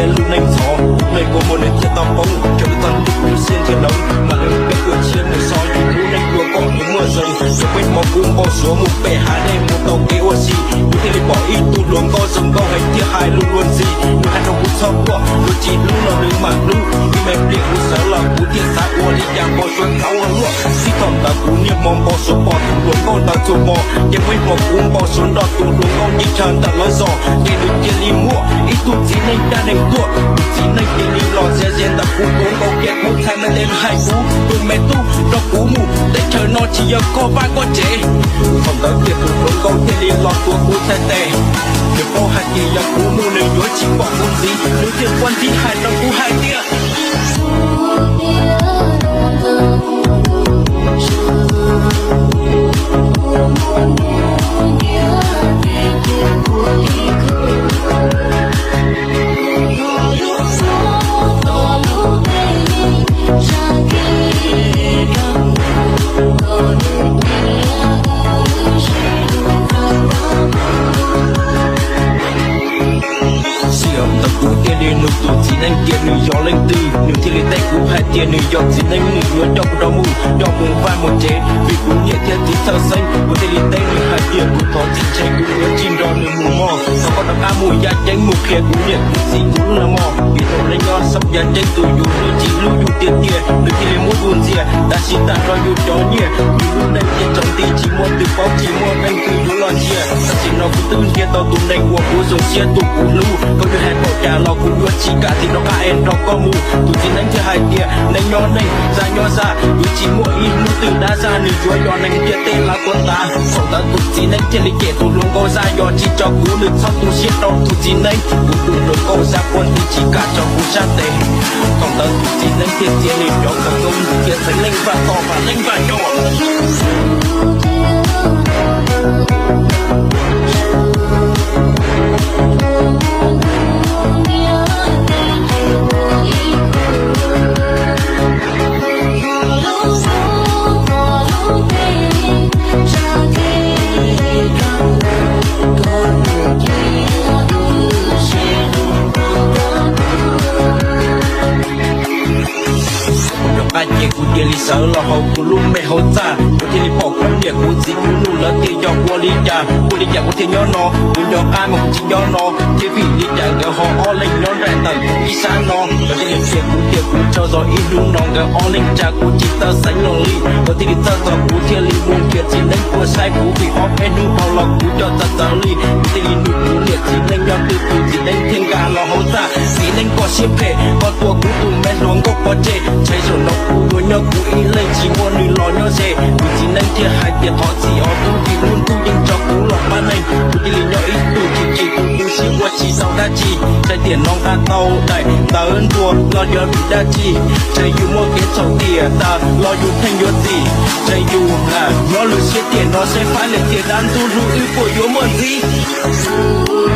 Lub neej ntxhov, lub neej kua muag nws thiaj tau poob, tseem txog hnub kuv siab ntshiab lawm, mam li peb tuaj tshiab mus so, yus lub neej dua koj nws muaj zoo, tseem peb hmov kub npau suav mus pem hav dej mus tau kev ua si, kuv thiaj li pom ib tug hluas nkauj zoo nkauj heev thiab hais lus luag ntxhi, nws hais rau kuv txhob quaj, luag tsis hlub los nws mam hlub, ib me pliag kuv sawv los kuv thiaj xav ua li cas npau suav thaum ua luaj, txij thaum ntawd kuv niaj hmo npau suav pom tus hluas nkauj ntawd txhua hmo, ces muaj ib hmo kuv npau suav nrog tus hluas nkauj nce chaw ntawm lawv zos, ces nws cia li muaj ib tug txiv neej dab neeg tuaj, tus txiv neej cia li los zia zia ntawm kuv hluas nkauj kiag, kuv txhais me tes hais kuv tus me tub, rau kuv mus, teb chaws no tsis yog koj vaj koj tsev. Thaum ntawd kiag tus hluas nkauj thiaj li los tuav kuv txhais tes, nws paub hais tias yog kuv mus nws yuav tsis pom kuv ntxiv, nws thiaj quaj ntxhib hais rau kuv hais tias Sij hawm ntawd kuv thiaj li nug tus txiv neej tias nws yog leej twg, nws thiaj li teb kuv hais tias nws yog txiv neej, nws yuav coj kuv rov mus, coj mus vaj mus tsev, vim kuv niam thiab txiv txhawj xeeb. Kuv thiaj li teb nws hais tias kuv thov txim, ntshe kuv yuav tsis nrog nws mus mog, thov koj rov qab mus yaj ceeb mus qhia kuv niam kuv txiv kuv lub neej mog, vim thaum nej nyob saum yaj ceeb tus yus hlub tsis hlub yus tiag tiag, nws thiaj li muab yus ntxias, tab sis tag nrho yus cov nyiaj, yus lub neej thiaj tsaus nti, tsis muaj twg paub, tsis muaj leej twg yuav los ntxias. Tam sim no kuv twb nrhiav tau tus neeg uas kuv zoo siab tus kuv hlub, koj yuav hais npaum cas los kuv yuav tsis kam tig rov qab es nrog koj mus. Tus txiv neej thiaj hais tias neeg nyob neeg, zaj nyob zaj, yuav tsis muaj ib hnub twg dab zaj nws yuav yog neeg ntiaj teb lawv tuag tas. Thaum ntawd tus txiv neej thiaj li cem tus hluas nkauj zaj, yog tsis tso kuv nws txhob tu siab rau tus txiv neej, kuv tus hluas nkauj zaj quaj nti tsis kam tso kuv sab tes. Thaum ntawd tus txiv neej thiaj txiav nws cov khawv koob, khiav txeev leej vaj tod vam leej vaj coj. Rov qab ces kuv cia li sawv los hauv kuv lub me hauv txaj, kuv thiaj li pom kuv niam kuv txiv kuv nug lawv tias yog ua li cas, ua li cas kuv thiaj nyob no, kuv nco qab mas kuv tsis nyob no, thiab vim li cas nkawd ho ob leeg nyob nraim ntawm kuv ib sab no. Lawv thiaj li qhia kuv tias kuv tsaug zog ib hnub no nkawd ob leeg tsa kuv tsis txawj xeev los li. Lawv thiaj li txawj txog kuv thiaj li mus nrhiav txiv neej tuaj saib kuv, vim ob peb hnub dhau los kuv coj txawv txawv li. Kuv thiaj li nug kuv niam txiv neej yog twg tus txiv neej thiaj nkag los hauv txaj. Txiv neej koj siab phem, koj tua kuv tus me hluas nkauj pov tseg, ntshe zaum no kuv yuav nyob kuv ib leeg tsis muaj nws los nyob ze. Tus txiv neej thiaj hais tias thov txim os tub, vim lub ntuj yeej tso kuv los pab neeg. Kuv cia li nyob ib tug chim chim kuv, kuv sib ua tsis tau dab tsi. Ntshe tiam no nqa tau daim ntawv ntuas los yog vim dab tsi? Ntshe yus muaj kev txhaum tiam tas los yus pheej yuav txim. Ntshe yus nyob lwm siab tiam no seb faib li tias dab ntub hlub wb puas yuav muaj ntxiv.